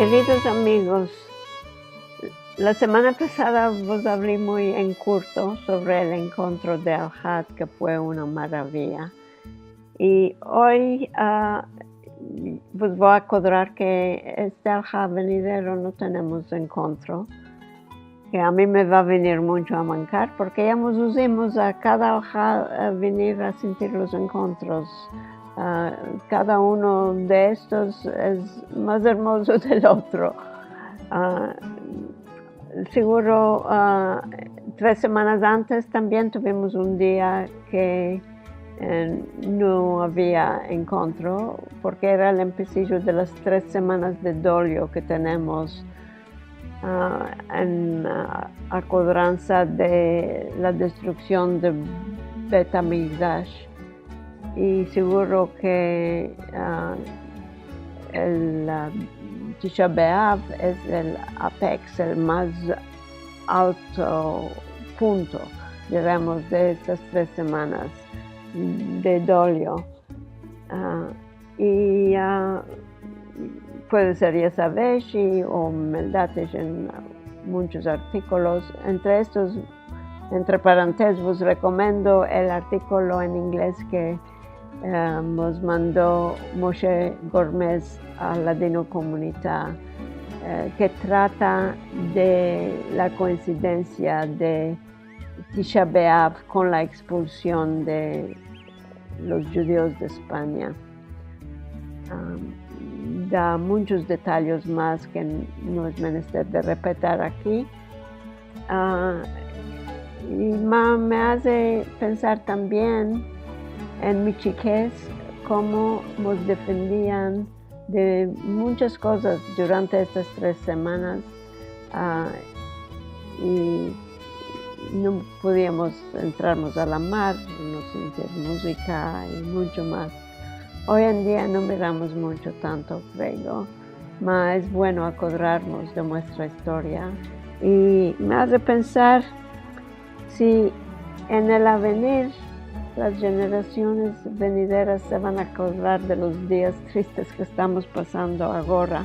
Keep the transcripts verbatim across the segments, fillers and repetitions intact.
Keridos amigos, la semana pasada vos avli muy en kurto sovre el enkontro de Alhad, ke fue una maraviya. I oy, a, vos vo a akodrar ke este Alhad venidero no tenemos enkontro, ke a mi me va a venir muncho a mankar, porke ya mos uzimos a kada Alhad, a venir a sentir los enkontros. A, kada uno de estos es mas ermozo del otro. A, siguro, a, tres semanas antes tambien tuvimos un dia ke, e, no avia enkontro, porke era el empesijo de las tres semanas de dolio ke tenemos, a, en, a, akodransa de la destruksion de Bet Hamikdash. I siguro ke, a, el, a, Tisha B'Av es el apex, el mas alto punto, diremos, de estas tres semanas de dolio. A, i, a, puede ser Yashav Eshi o Melda'at Esh en munchos artikolos. Entre estos, entre parentesis, vos rekomendo el artikolo en inglez ke, e, mos mando Moshe Gormez a Ladinokomunite, e, ke trata de la koinsidensia de Tisha B'Av kon la ekspulsion de los djudios de Espanya. A, da munchos detalyes mas ke no es menester de repetir aki. A, i ma, me aze pensar tambien en mi chikez, komo mos defendian de munchas kozas durante estas tres semanas, a, i no podiamos entrarmos a la mar, no sentir muzika i muncho mas. Oy en dia no miramos muncho tanto, kreo, ma es bueno akodrarmos de muestra istoria. I me aze pensar si en el avenir las jenerasiones venideras se van a akodrar de los dias tristes ke estamos pasando agora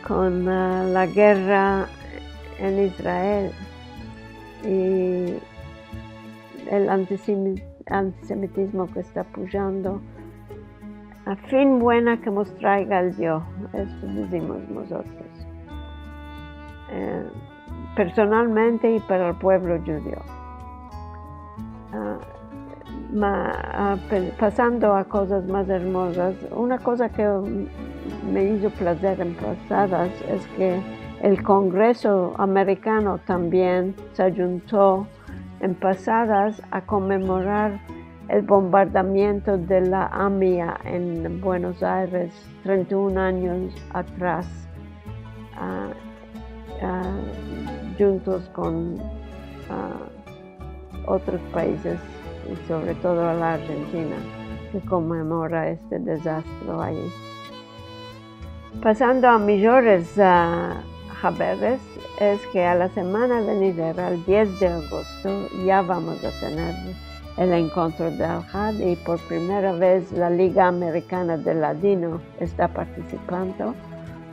kon, a, la gerra en Israel i el antisemi-, antisemitizmo ke esta pujando. A fin buena ke mos traiga el Dio, esto dizimos mozotros. E, personalmente i para el puevlo djudio. A, ma, a, pe-, pasando a kozas mas ermozas, una koza ke me izo plazer en pasadas es ke el Kongreso amerikano tambien se ayunto en pasadas a konmemorar el bombardamiento de la AMIA en Buenos Aires trenta i un anyos atras, a, a, djuntos kon, a, otros paizes, i sovre todo a la Arjentina, ke konmemora este dezastro ayi. Pasando a mijores, a, haberes, es ke a la semana venidera, el diez de agosto, ya vamos a tener el enkontro de Alhad, i por primera vez la Liga Amerikana de Ladino esta partisipando,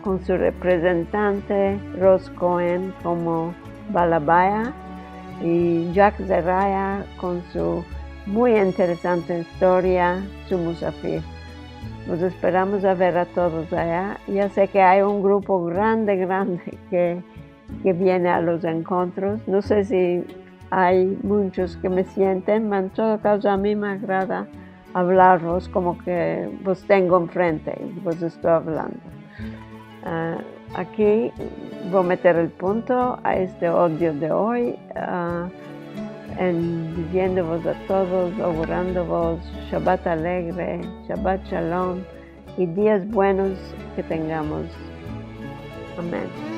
kon su reprezentante Ross Cohen komo balabaya i Jack Zeraya kon su muy interesante istoria, su musafir. Vos esperamos a ver a todos aya. Ya se ke ay un grupo grande, grande ke, ke viene a los enkontros. No se si ay munchos ke me sienten, ma en todo kazo a mi me agrada avlarvos komo ke vos tengo enfrente i vos esto avlando. A, aki vo meter el punto a este audio de oy, a, en diziendovos a todos, augurandovos Shabat alegre, Shabat Shalom i dias buenos ke tengamos. Amen.